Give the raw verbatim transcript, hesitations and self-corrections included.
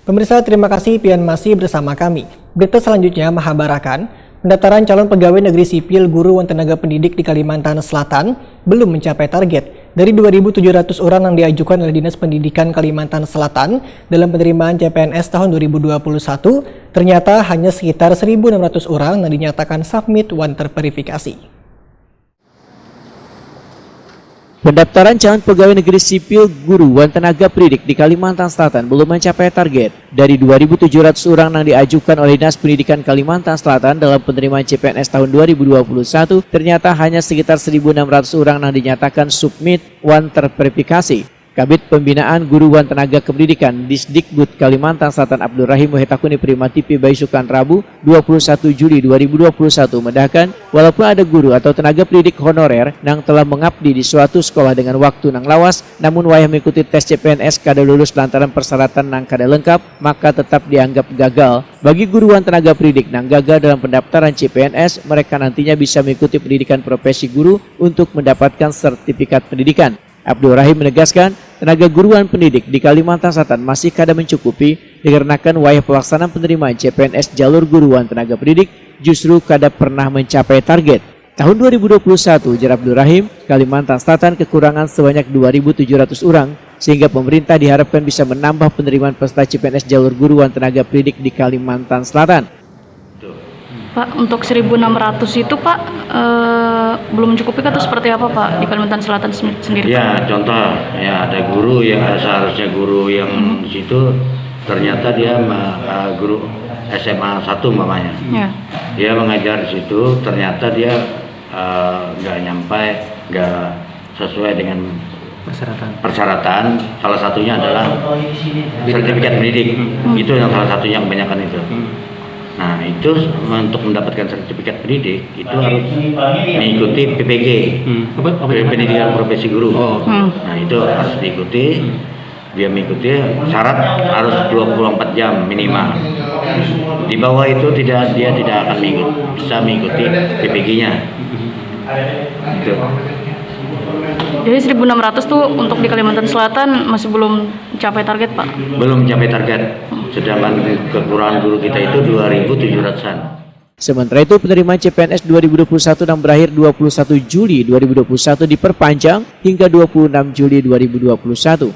Pemirsa, terima kasih pian masih bersama kami. Berita selanjutnya mahabarakan, pendaftaran calon pegawai negeri sipil guru wan tenaga pendidik di Kalimantan Selatan belum mencapai target. Dari dua ribu tujuh ratus orang yang diajukan oleh Dinas Pendidikan Kalimantan Selatan dalam penerimaan C P N S tahun dua ribu dua puluh satu, ternyata hanya sekitar seribu enam ratus orang yang dinyatakan submit wan terverifikasi. Pendaftaran calon pegawai negeri sipil guru wan tenaga pendidik di Kalimantan Selatan belum mencapai target. Dari dua ribu tujuh ratus orang yang diajukan oleh Dinas Pendidikan Kalimantan Selatan dalam penerimaan C P N S tahun dua ribu dua puluh satu, ternyata hanya sekitar seribu enam ratus orang yang dinyatakan submit wan terverifikasi. Kabid Pembinaan Guru wan Tenaga Kependidikan, Disdikbud Kalimantan Selatan, Abdul Rahim, wahitakuni Prima T V baisukan Rabu, dua puluh satu Juli dua ribu dua puluh satu, madahkan, walaupun ada guru atau tenaga pendidik honorer nang telah mengabdi di suatu sekolah dengan waktu nang lawas, namun wayah mengikuti tes C P N S kada lulus lantaran persyaratan nang kada lengkap, maka tetap dianggap gagal. Bagi guru wan tenaga pendidik nang gagal dalam pendaftaran C P N S, mereka nantinya bisa mengikuti pendidikan profesi guru untuk mendapatkan sertifikat pendidikan. Abdul Rahim menegaskan, tenaga guru wan pendidik di Kalimantan Selatan masih kada mencukupi dikarenakan wayah pelaksanaan penerimaan C P N S jalur guru wan tenaga pendidik justru kada pernah mencapai target. Tahun dua ribu dua puluh satu, ujar Abdul Rahim, Kalimantan Selatan kekurangan sebanyak dua ribu tujuh ratus orang, sehingga pemerintah diharapkan bisa menambah penerimaan peserta C P N S jalur guru wan tenaga pendidik di Kalimantan Selatan. Pak, untuk seribu enam ratus itu, Pak, eh, belum mencukupi atau seperti apa, Pak, di Kalimantan Selatan sendiri? Ya, contoh, ya, ada guru yang seharusnya guru yang hmm. Di situ, ternyata dia eh, guru S M A satu umpamanya. Ya. Dia mengajar di situ, ternyata dia eh, nggak uh, nyampai, nggak sesuai dengan persyaratan. Persyaratan, salah satunya adalah sertifikat pendidik. Hmm. Itu yang salah satunya kebanyakan itu. Hmm. Nah, itu untuk mendapatkan sertifikat pendidik itu harus mengikuti P P G. Hmm. Apa, apa pendidikan profesi guru. Oh. Hmm. Nah, itu harus diikuti. Hmm. Dia mengikuti syarat harus dua puluh empat jam minimal. Di bawah itu tidak dia tidak akan mengikuti, bisa mengikuti P P G-nya. Itu. Jadi seribu enam ratus tuh untuk di Kalimantan Selatan masih belum mencapai target, Pak? Belum mencapai target. Sedangkan kekurangan guru kita itu dua ribu tujuh ratusan. Sementara itu, penerimaan C P N S dua ribu dua puluh satu yang berakhir dua puluh satu Juli dua ribu dua puluh satu diperpanjang hingga dua puluh enam Juli dua ribu dua puluh satu.